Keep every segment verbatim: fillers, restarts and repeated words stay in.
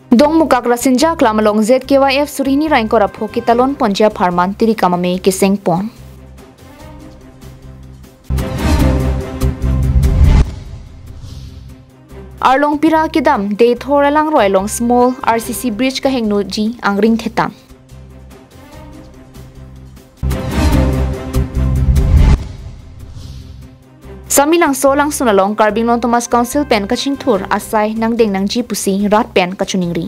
Dongmukak Rasinja Aklam along Z K Y F suri hini ra ingkoi ra pho ketalon ponji apharman tirikam amei keseng pon. Arlongpira kedam Deithor alangroi along small R C C bridge kehingnoji angring thetan. Samelangso alangsun along Karbi Anglong Autonomous Council pen kachingthur asai nangdeng nangji pusi rat pen kachiningri.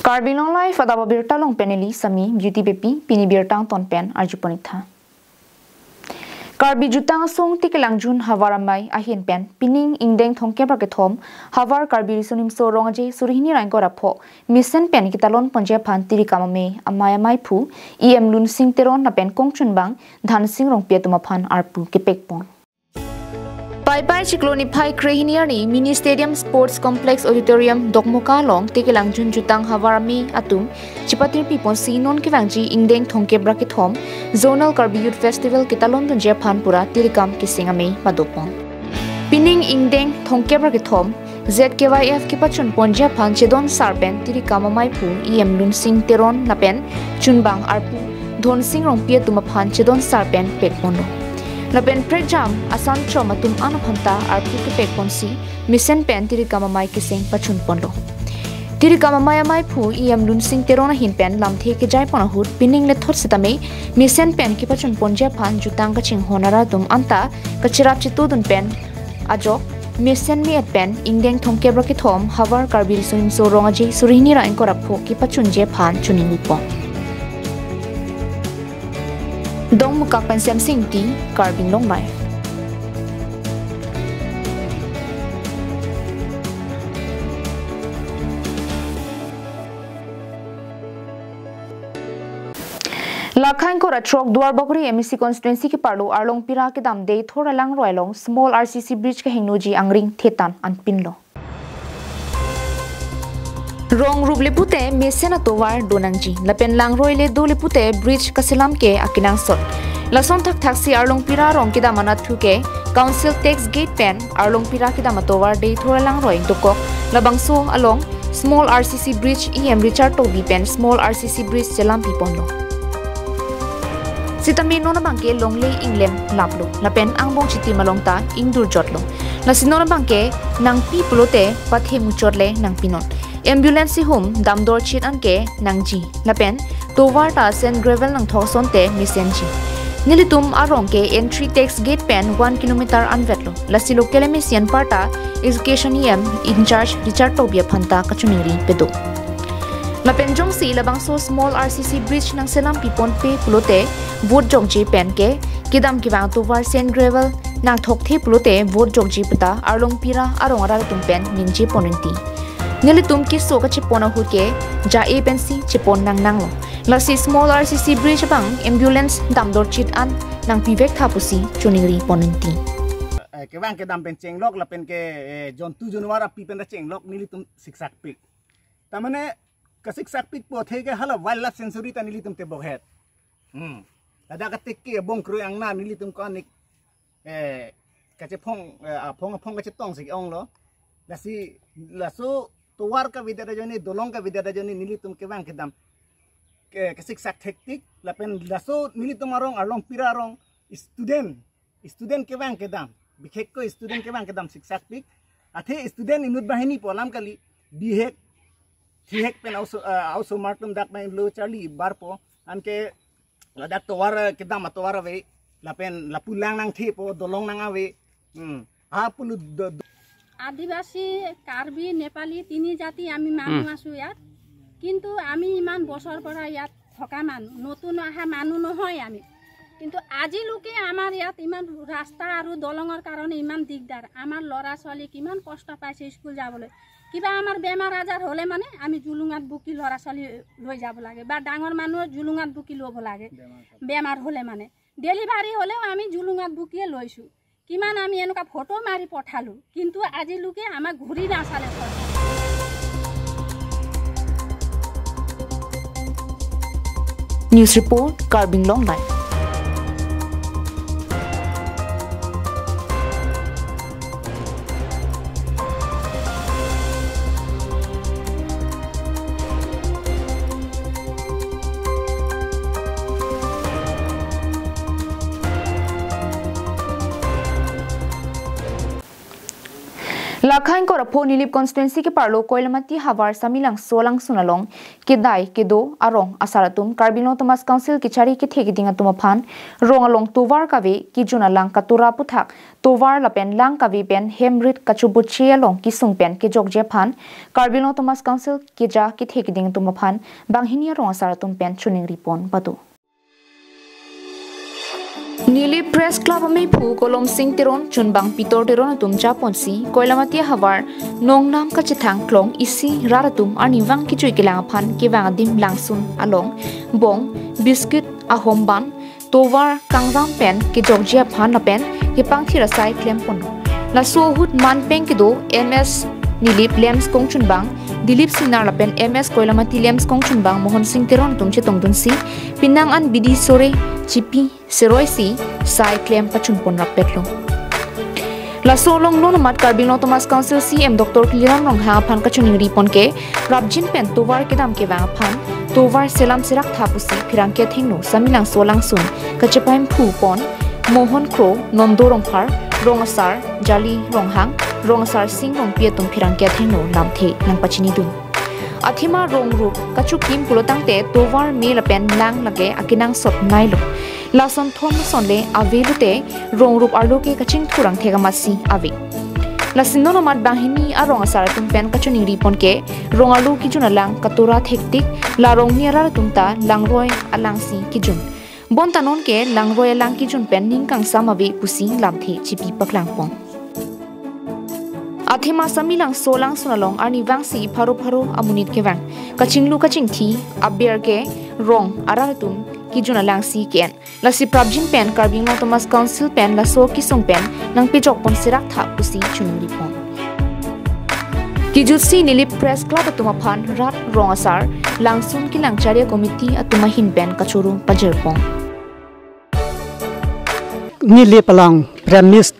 Karbi Anglong Live adap abirta along pen neli Sami Beauty Beypi, pini birta angton pen arjupon-ik tha. Karbi Jutang Asong Tekelangjun Havar Amei ahin pen pining ingdeng thomkep ra kethom Havar Karbi Riso Nimso Rong Aje suri hini ra ingkoi ra pho mesen pen ketalon ponji aphan tirikam amei amei amei aphu E M Lunsing Teron lapen kongchunbang Dhansing Rongpi atum aphan arpu kepek pon. Paipai chiklo niphai kre hini arni Mini Stadium Sports Complex Auditorium Dokmoka along Tekelangjun Jutang Havar Amei atum chipatirpi ponsi non kevangji ingdeng thomkep ra kethom Zonal Karbi Youth Festival ketalon dunji aphan pura tirikam keseng amei padopon. Pining ingdeng thomkep ra kethom Z K Y F kepachun ponji aphan chedon sar pen tirikam amei aphu E M Lunsing Teron lapen chunbang arpu Dhansing Rongpi atum aphan chedon sar pen pek ponlo. Lapen prekjam asan chom atum an aphan ta arpu kepek ponsi mesen pen tirikam amei keseng pachun ponlo. Tirikam amei amei aphu E M Lunsing Teron ahin pen lamthe kejai pon ahut pining lethot sitame mesen pen kepachun ponji aphan jutang kachinghon arat atum anta kacherap chetudun pen ajok mesen me-et pen ingdeng thomkep ra kethom Havar Karbi Riso Nimso Rong Aje suri hini ra ingkoi ra pho kepachunji aphan chiningri pon. Dongmukak pen Semsing Ingti, Karbi Anglong Live. Lakha ingkoi ra throk Duarbagori M A C constituency keparlo Arlongpira kedam Deithor alangroi along small R C C bridge kehingnoji angring thetan anpinlo. Rong rup le pute mesen atovar do nangji. Lapen langroi le do le pute bridge kaselam ke akenangsot. Lason thakthak si Arlongpira arong kedam anatthu ke Council Tax Gate pen Arlongpira kedam atovar Deithor alangroi dokok. Labangso along small R C C bridge E M Richard Tokbi pen small R C C bridge chelampi ponlo. Sitame non abang ke longle inglem laplo. Lapen angbong chitim along ta ingdur jotlo. Lasi non abang ke nangpi pulote pathe muchot le nangpinon. Ambulance ihum damdor chit an ke nangji. Lapen tovar ta sand gravel nangthok asonte mesenji. Nelitum arong ke entry tax gate pen one kilometer anvetlo. Lasi local M A C anparta Education E M in charge Richard Tokbi aphan ta kachiningri pedo. Lapen jongsi labangso small R C C bridge nangselampi ponpe pulote vote jokji pen ke kedam kevang tovar sand gravel nangthokthe pulote vote jokji puta Arlongpira arong arat atum pen ningje pon rinti. Nelitum keso kachepon ahut ke ja-e pensi chepon nangnanglo. Lasi small R C C bridge abang ambulance damdor chit an nangpivek tha pusi chiningri pon rinti. Eh, kevang kedam pen chenglok lapen ke, eh, jontu januar api pen ta chenglok nelitum siksak pik. Tamane kasiksakpik po athe ke hala wildlife sanctuary ta nelitum tebok het. Hmm. Ladak atik ke bong krui angna nelitum ko anik, eh, kachephong, eh, aphong aphong kachetong si onglo. Lasi laso tovar kavedet ajoine, dolong kavedet ajoine nelitum kevang kedam ke, kesiksak thektik, lapen laso nelitum arong, Arlong Pira arong student, student kevang kedam, bikhek ko student kevang kedam siksakpik. Athe student inut banghini pu alam kali, bihek, thihek pen auso, eh, aosomar atum dak bang lo charli barpo, anke ladak tovar, eh, kedam atovar ave, lapen lapu lang nangthepo, dolong nang ave. Hmm. Ha pulo do, do. আদিবাসী, কাৰ্বি, নেপালী তিনি জাতি আমি মানুহ হুম। আছো ইয়াত। কিন্তু আমি ইমান বছৰ পৰা ইয়াত থকা মানুহ, নতুন অহা মানুহ নহয় আমি। কিন্তু আজিলৈকে আমাৰ ইয়াত ইমান ৰাস্তা আৰু দলঙৰ কাৰণে ইমান দিগদাৰ। আমাৰ ল'ৰা ছোৱালী কিমান কষ্ট পাইছে স্কুল যাবলৈ। কিবা আমাৰ বেমাৰ আজাৰ হ'লে মানে আমি জুলুঙাত বুকি ল'ৰা ছোৱালী লৈ যাব লাগে বা ডাঙৰ মানুহ জুলুঙাত বুকি ল'ব লাগে। বেমাৰ হ'লে মানে ডেলিভাৰী হ'লেও আমি জুলুঙাত বুকিয়ে লৈছো। কিমান আমি এনেকুৱা ফটো মাৰি পঠালো, কিন্তু আজিলৈকে আমাক ঘূৰি নাচালে চৰকাৰে। News report, Karbi Anglong Live. Lakhain Korapho Nilip constituency keparlo Koilamati havar Samelangso alangsun along kedai kedo arong asar atum Karbi Anglong Autonomous Council kechari kethe keding atum aphan rong along tovar kave kejun alang katura aputhak tovar lapen lang kave pen hem rit kachoboche along kesung pen kejokje aphan Karbi Anglong Autonomous Council keja kethe keding atum aphan banghini arong asar atum pen choningri pon pado. Nilip Press Club amephu Kolomsing Teron, chunbang Pitor Teron atum japonsi Koilamati havar nongnam kachethang klong isi rat atum arnivang kechui kelang aphan kevang adim langsun along bong, biscuit, ahomban, tovar kangram pen kejokje aphan lapen kepangthir asai klempon. Laso ahut manpeng kedo M S Nilip LAMPS kongchunbang Dilip Singnar lapen M S Koilamati LAMPS kongchunbang Mohon Sing Teron atum chetongdunsi penang an bidi sore chipi seroisi sai klem pachunpon rappetlo. Laso along non amat Karbi Anglong Autonomous Council C M Doctor Tuliram Ronghang aphan kachoningri pon ke prapjin pen tovar kedam kevang aphan tovar selam serak tha pusi pherangke athengno Samelangso alangsun kachepaim phu pon Mohon Kro, Nondo Rongphar, rong asar Jali Ronghang, rong asar Sing Rongpi atum pherangke athengno lamthe nangpachinidun. Athema rong rup kachukim pulotangte tovar me lapen lang lake akenangsot nailo. Lason thom lason le ave lote rong rup arlo ke kachingthurang thek amatsi ave. Lasi non amat banghini arong asar atum pen kachoningri pon ke rong arlo kejun alang katura thektik, la rong ni arat atum ta langroi alangsi kejun. Bonta non ke langroi alang kejun pen ning kangsam ave pusi lamthe chipi paklang pon. Athema Samelangso alangsun along arnivangsi pharo pharo amonit kevang. Kachinglu kachingthi aber ke rong arat atum kejun alangsi ke-en. Lasi prapjin pen Karbi Anglong Autonomous Council pen laso kesung pen nangpejok pon serak tha pusi choningri pon. Kejutsi Nilip Press Club atum aphan rat, rong asar, langsun kelang charya committee atum ahin pen kachoro pajir pon. Nilip along premise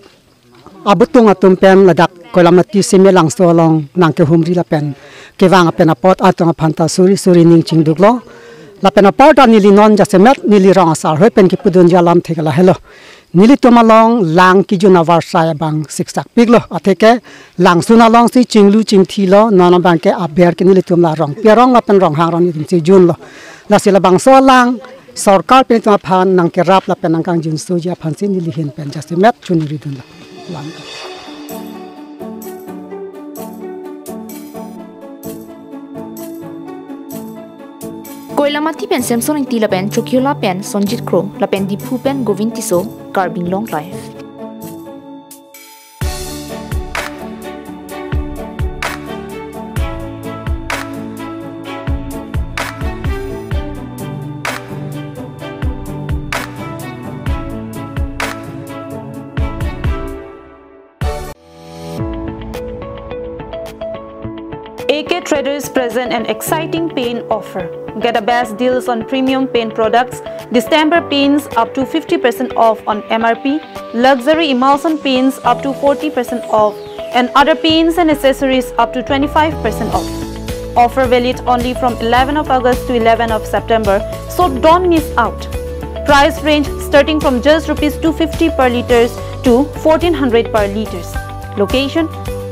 abutung atum pen ladak Koilamati Samelangso along nangkehumri lapen kevang apen apot atum aphan ta suri suri ning chingduklo. Lapen apor ta neli non jasemet neli rong asar hoi pen kepudun alam thek lahelo. Nelitum along lang kejun avarsai abang siksakpiklo. Atheke langsun alongsi chinglu chingthilo, non abang ke aber ke nelitum la Rongpi arong lapen Ronghang arong nelitum si junlo. Lasi labangso alang sorkar pen itum aphan nangkerap lapen nangkangjinsoji aphansi neli ahin pen jasemet choningridunlo. Lang. Koilamati pen Samson Ingti lapen Chokihola pen Sonjit Kro lapen Diphu pen Govin Tisso, Karbi Anglong Live. A K Traders present an exciting paint offer. Get the best deals on premium paint products, distemper paints up to fifty percent off on M R P, luxury emulsion paints up to forty percent off, and other paints and accessories up to twenty-five percent off. Offer valid only from eleven of August to eleven of September, so don't miss out. Price range starting from just rupees two fifty per liters to fourteen hundred per liters. Location: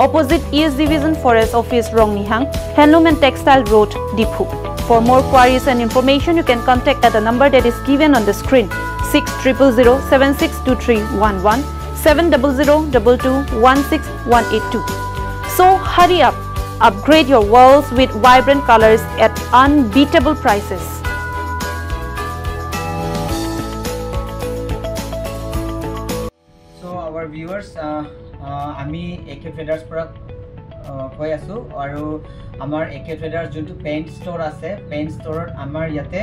opposite E S Division Forest Office, Rongnihang, Handloom and Textile Road, Diphu. For more queries and information, you can contact at the number that is given on the screen, six triple zero seven six two three one one, seven double zero double two one six one eight two. So hurry up, upgrade your walls with vibrant colors at unbeatable prices. So our viewers, আহ, আহ, আমি এ কে ট্ৰেডাৰ্ছ পৰা, আহ, কৈ আছোঁ আৰু আমাৰ এ কে ট্ৰেডাৰ্ছ যোনটো pant store আছে, পেণ্ট ষ্ট'ৰত আমাৰ ইয়াতে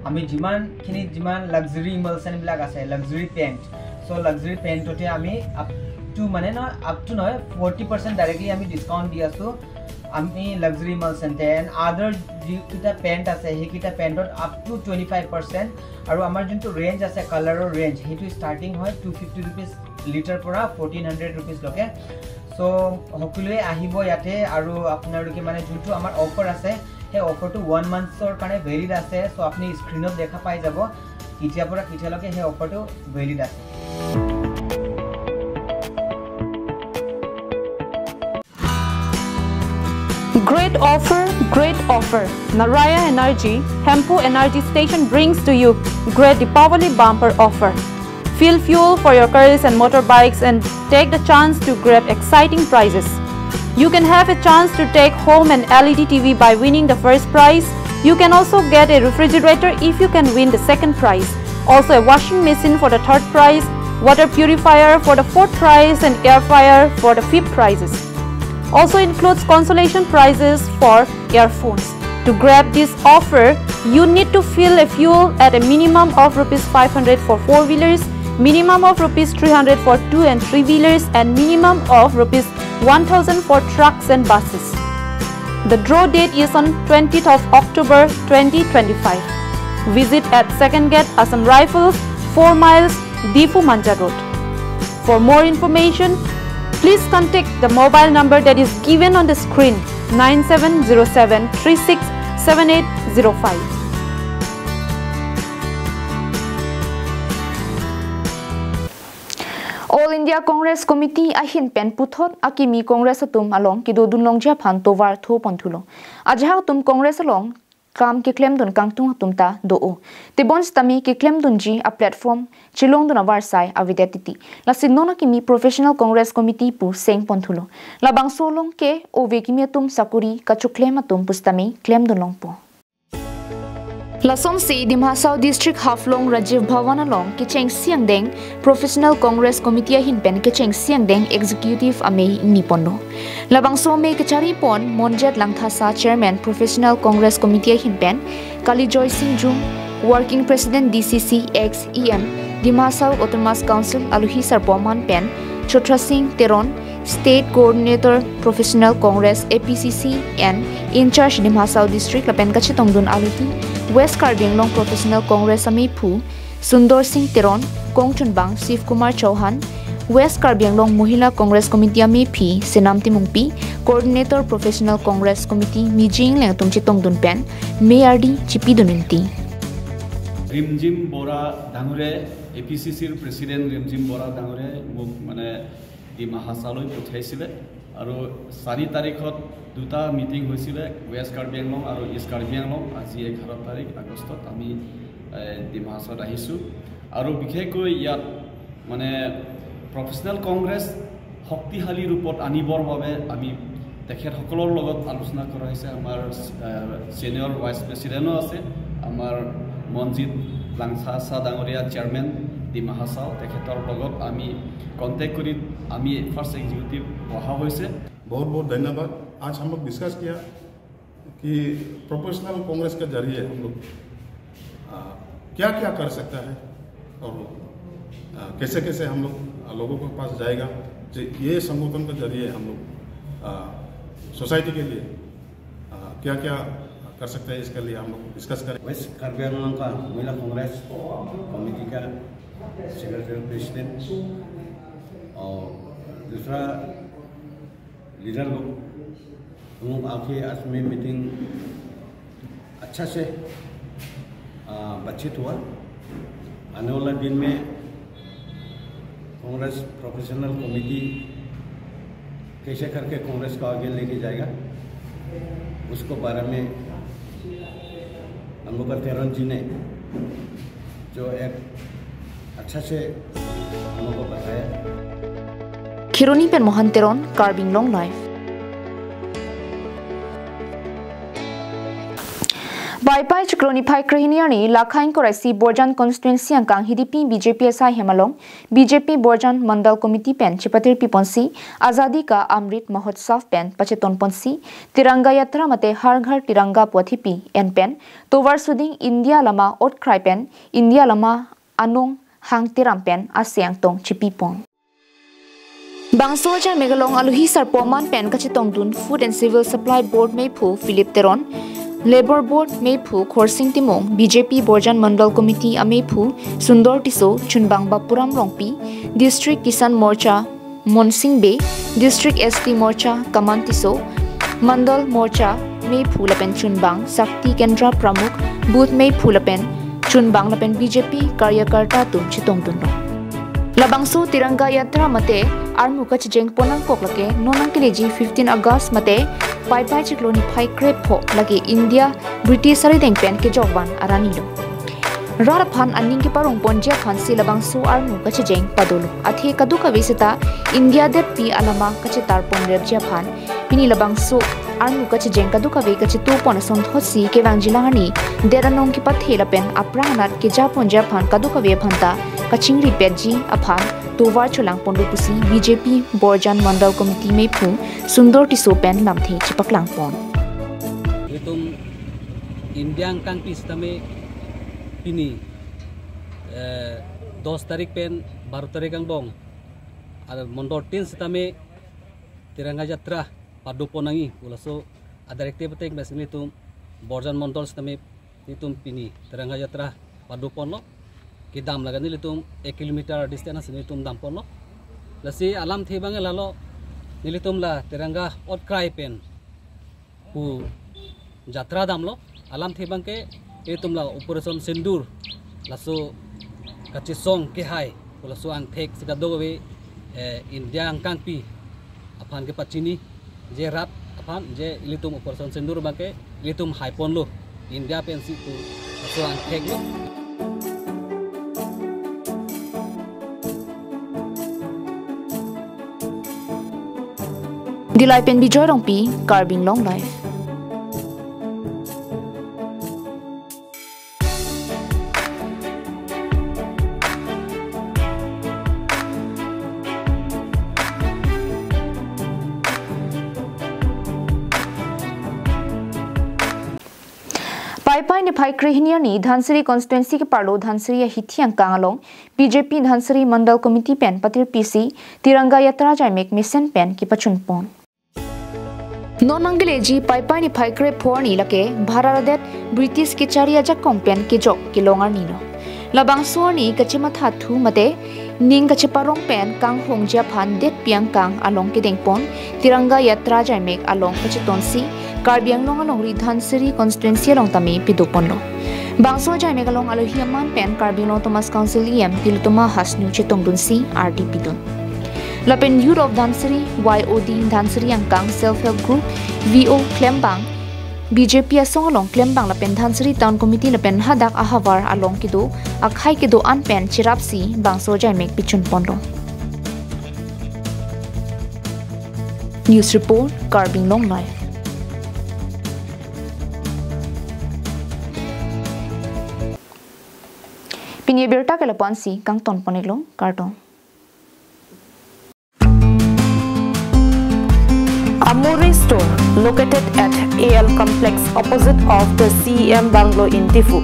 আমি যিমানখিনি, যিমান লাক্সাৰী ইমালচনবিলাক আছে, লাক্সাৰী পেণ্ট, চ' লাক্সাৰী পেণ্টতে আমি আপ টু, মানে, নহয়, আপ টু নহয়, ফৰ্টি পাৰ্চেণ্ট ডাইৰেক্টলি আমি ডিছকাউণ্ট দি আছোঁ। আমি লাক্সাৰী ইমালচনতে এণ্ড আদাৰ যিকেইটা পেণ্ট আছে, সেইকেইটা পেণ্টত up to twenty five percent. আৰু আমাৰ যোনটো ৰেঞ্জ আছে, কালাৰৰ ৰেঞ্জ, সেইটো ষ্টাৰ্টিং হয় টু ফিফটি ৰুপিজ লিটাৰ পৰা ফৰ্টিন হাণ্ড্ৰেড ৰুপিজলৈকে। চ' সকলোৱে আহিব ইয়াতে আৰু আপোনালোকে, মানে, যোনটো আমাৰ অফাৰ আছে, সেই অফাৰটো ওৱান মান্থছৰ কাৰণে ভেলিড আছে। চ' আপুনি স্ক্ৰীণত দেখা পাই যাব কেতিয়াৰ পৰা কেতিয়ালৈকে সেই অফাৰটো ভেলিড আছে। Great offer, great offer. Naraya Energy, Hemphu Energy Station brings to you great Deepavali bumper offer. Fill fuel for your cars and motorbikes and take the chance to grab exciting prizes. You can have a chance to take home an L E D T V by winning the first prize. You can also get a refrigerator if you can win the second prize. Also a washing machine for the third prize, water purifier for the fourth prize, and air fryer for the fifth prizes. Also includes consolation prizes for earphones. To grab this offer, you need to fill a fuel at a minimum of rupees five hundred for four wheelers, minimum of rupees three hundred for two and three wheelers, and minimum of rupees one thousand for trucks and buses. The draw date is on twentieth of October twenty twenty-five. Visit at Second Gate, Assam Rifles, four miles, Diphu Manja Road. For more information, please contact the mobile number that is given on the screen, nine seven zero seven three six seven eight zero five. All India Congress Committee ahin pen puthot akimi Congress atum along kedodun longji aphan tovar tho ponthulo. Ajahak atum Congress along kam keklemdun kangtung atum ta do-o. Tebon sitame keklemdunji a platform chelongdun avarsai avedet titi. Lasi non akimi Professional Congress Committee pu seng ponthulo. Labangso along ke ove kimi atum sakuri kachoklem atum pusitame klemdun longpo. Lasonsi Dima Hasao District Haflong Rajiv Bhavan along kechengsi angdeng Professional Congress Committee ahin pen kechengsi angdeng Executive amei ingni ponlo. Labangso amei kechari pon Monjet Langthasa, Chairman Professional Congress Committee ahin pen Kali Joy Sing Jung, Working President D C C, ex E M, Dima Hasao Autonomous Council alohi sarpo aman pen Chotra Sing Teron, State Coordinator Professional Congress, A P C C, and in charge Dima Hasao District lapen kachetongdun alohi West Karbi Anglong Professional Congress ameiphu Sundor Sing Teron, kongchunbang Shiv Kumar Chauhan, West Karbi Anglong Mohila Congress Committee amephi Senam Timungpi, Coordinator Professional Congress Committee Mijing Leng atum chetongdun pen mei ardi chipidun inti. Rimjim Bora ডাঙৰীয়াই, A P C চিৰ প্ৰেচিডেণ্ট ৰিমজিম বৰা ডাঙৰীয়াই মোক মানে ডিমা হাছাওলৈ পঠিয়াইছিলে আৰু চাৰি তাৰিখত দুটা মিটিং হৈছিলে, ৱেষ্ট কাৰ্বি আংলং আৰু ইষ্ট কাৰ্বি আংলং। আজি এঘাৰ তাৰিখ আগষ্টত আমি, এ, ডিমা হাছাওত আহিছোঁ আৰু বিশেষকৈ ইয়াত মানে প্ৰফেচনেল কংগ্ৰেছ শক্তিশালী ৰূপত আনিবৰ বাবে আমি তেখেতসকলৰ লগত আলোচনা কৰা হৈছে। আমাৰ, এ, ছিনিয়ৰ ভাইচ প্ৰেচিডেণ্টো আছে, আমাৰ মনজিত লাংথাছা ডাঙৰীয়া, চেয়াৰমেন ডিমা হাছাও, তেখেতৰ লগত আমি কণ্টেক্ট কৰি আমি ফাৰ্ষ্ট এক্সিকিউটিভ বহা হৈছে। बहुत बहुत धन्यवाद। आज हम लोग डिस्कस किया कि प्रोफेशनल कांग्रेस के जरिए हम लोग, आ, क्या क्या कर सकता है और, आ, कैसे कैसे हम लोग, आ, लोगों के पास जाएगा, जे ये संगठन के जरिए हम लोग, आ, सोसाइटी के लिए, आ, क्या क्या कर सकते हैं, इसके लिए हम लोग डिस्कस करें। वेस्ट कार्बी आंगलोंग का महिला कांग्रेस कमेटी का सेक्रेटरी प्रेसिडेंट और दूसरा लीडर लोग, हम लोग आके आज में मीटिंग अच्छा से, आ, बातचीत हुआ। आने वाला दिन में कांग्रेस प्रोफेशनल कमेटी कैसे करके कांग्रेस को आगे लेके जाएगा, उसको बारे में हम लोग का तेरन जी ने जो एक अच्छा से हम लोग को बताया। Kheroni pen Mohan Teron, Karbi Anglong Live. Paipai chiklo niphai krehini arni Lakhain Koraisi Borjan Constituency angkang Hidipi B J P asai hem along B J P Borjan Mandal Committee pen chepatirpi ponsi Azadi Ka Amrit Mahotsav pen pacheton ponsi Tiranga Yatra mate Har Ghar Tiranga pu athipi en pen tovar suding India lama otkrai pen India lama anong hang tiram pen ase angtong chipi pon. Bangso ajai mek along alohi sarpo aman pen kachetongdun Food and Civil Supply Board meiphu Philip Teron, Labour Board meiphu Khorsing Timung, B J P Borjan Mandal Committee ameiphu Sundor Tisso, chunbang Bapuram Rongpi, District Kisan Morcha Monsing Bey, District S T Morcha Kaman Tisso, Mandal Morcha meiphu lapen chunbang Shakti Kendra Pramukh, Booth meiphu lapen chunbang lapen B J P karyakarta atum chetongdunlo. Labangso Tiranga Yatra mate armu kachejeng pon angkok lake non nangkeleji fifteen August mate Paipai chiklo niphai krepho lake India British arideng pen kejokvan arnilo. Rat aphan aning keparong ponji aphansi labangso armu kachejeng padolo. Athe kadokave seta India detpi alama kachetar ponrepji aphan pini labangso armu kachejeng kadokave kachetu pon asonthotsi kevangjilang arni det anong kepathe lapen aphrang anat keja ponji aphan kadokave aphanta kachingripetji aphan tovar cholang ponlo pusi B J P Borjan Mandal Committee meiphu Sundor Tisso pen lamthe chepaklang pon. Itum India angkangpi sitame pini, eh, dos tarik pen baro tarik angbong, ar mondol tin sitame Tiranga Yatra pado pon nangji pu laso a-directive ateng besi nelitum Borjan Mondol sitame nelitum pini Tiranga Yatra pado ponlo. Kedam lake nelitum ek kilometer distance si nelitum dam ponlo. Lasi alamthe abang lalo, nelitum la Tiranga otkrai pen pu jatra damlo. Alamthe abangke itum la Operation Sindoor laso kachesong kehai pu laso angthek si kadokave, eh, India angkangpi aphan kepachini, je rat aphan je ilitum Operation Sindoor abangke ilitum hai ponlo, India pensi pu laso angtheklo. Dillai pen Bijoy Rongpi, Karbi Anglong Live. Paipai niphai krehini arni Dhansiri constituency keparlo Dhansiri ahithi angkang along B J P Dhansiri Mandal Committee pen patirpisi Tiranga Yatra ajaimek mesen pen kepachun pon. Non nangkeleji Paipai niphai krepho arni lake Bharat adet British kechari ajakong pen kejok kelong arnilo. Labangso arni kachemathathu mate ning kacheparong pen kanghongji aphan detpi angkang along kedeng pon Tiranga Yatra ajaimek along kachetonsi Karbi Anglong alongri Dhansiri constituency along tame pado ponlo. Bangso ajaimek along alohi aman pen Karbi Anglong Autonomous Council E M Tilottama Hasnu chetongdunsi ardi pidun. Lapen Youth of Dhansiri, Y O D, Dhansiri angkang Self Help Group, V O klembang, B J P asong along klembang lapen Dhansiri Town Committee lapen hadak ahavar along kedo akhei kedo-an pen cherapsi bangso ajaimek pachun ponlo. News report, Karbi Anglong Live. Pini abirta ke lapu-ansi kangton pon-iklo, kardom. Amore Store, located at A L Complex, opposite of the C E M Bungalow in Diphu,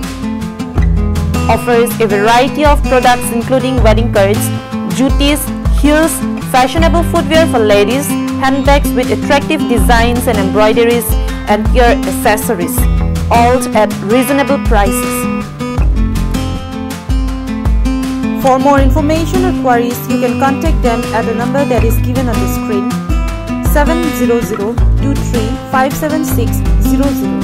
offers a variety of products including wedding cards, jutis, heels, fashionable footwear for ladies, handbags with attractive designs and embroideries, and hair accessories, all at reasonable prices. For more information or queries, you can contact them at the number that is given on the screen. seven zero zero two three five seven six zero zero.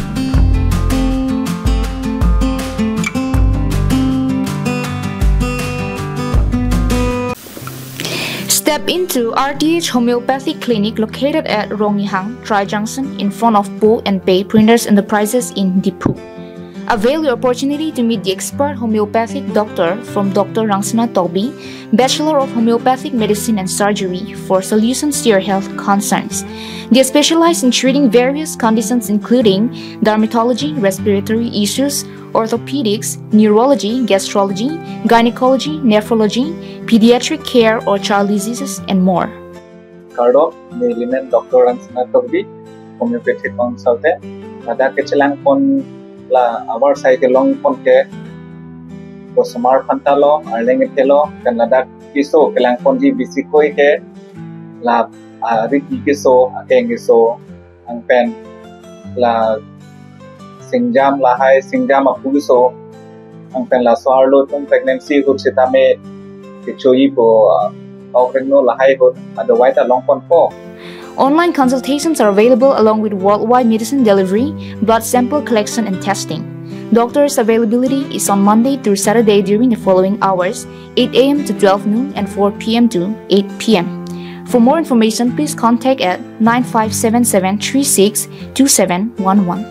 Step into R T H Homeopathic Clinic located at Ronghang, Tri Junction, in front of Po and Pei Printers Enterprises in Diphu. Avail your opportunity to meet the expert homeopathic doctor from Doctor Rangsina Tokbi, Bachelor of Homeopathic Medicine and Surgery, for solutions to your health concerns. They specialize in treating various conditions including dermatology, respiratory issues, orthopedics, neurology, gastrology, gynecology, nephrology, pediatric care or child diseases, and more. Kardom, neli men Doctor Rangsina Tokbi, homeopathic consultant. Ladak kechelangpon la avarsai kelongpon ke, osomar aphan ta lo, arleng aphan ta lo, pen ladak keso kelangponji bisi koi ke, la, ah, riki keso, akeng keso, anpen la singjam lahai, singjam apu keso, anpen laso arlo atum pregnancy ahut sitame kechoipo, ah, ok rengno lahai ahut, adawai ta longponpo. Online consultations are available along with worldwide medicine delivery, blood sample collection and testing. Doctors' availability is on Monday through Saturday during the following hours: eight a m to twelve noon and four p m to eight p m. For more information, please contact at nine five seven seven three six two seven one one.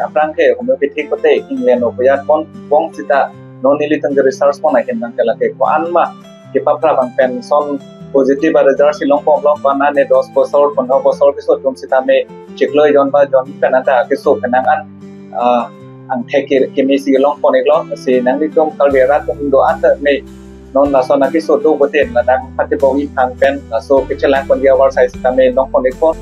Aphrang ke homeopathic kote England o koyat pon bong sita non nelitum ke research pon ahin nang ke lake ko-an ma kepaphrap anpen son positive a result si longpon longpon ane dos bosor, pondro bosor keso atum sitame chiklo jon ba jon pen anta keso kenang an, ah, angthek ke keme si longpon iklo, si nanglitum Karbi arat atum do-an ta me non laso nangkeso do boten ladak pati bong iphan pen laso kechelangponji avarsai sitame longpon ikpo.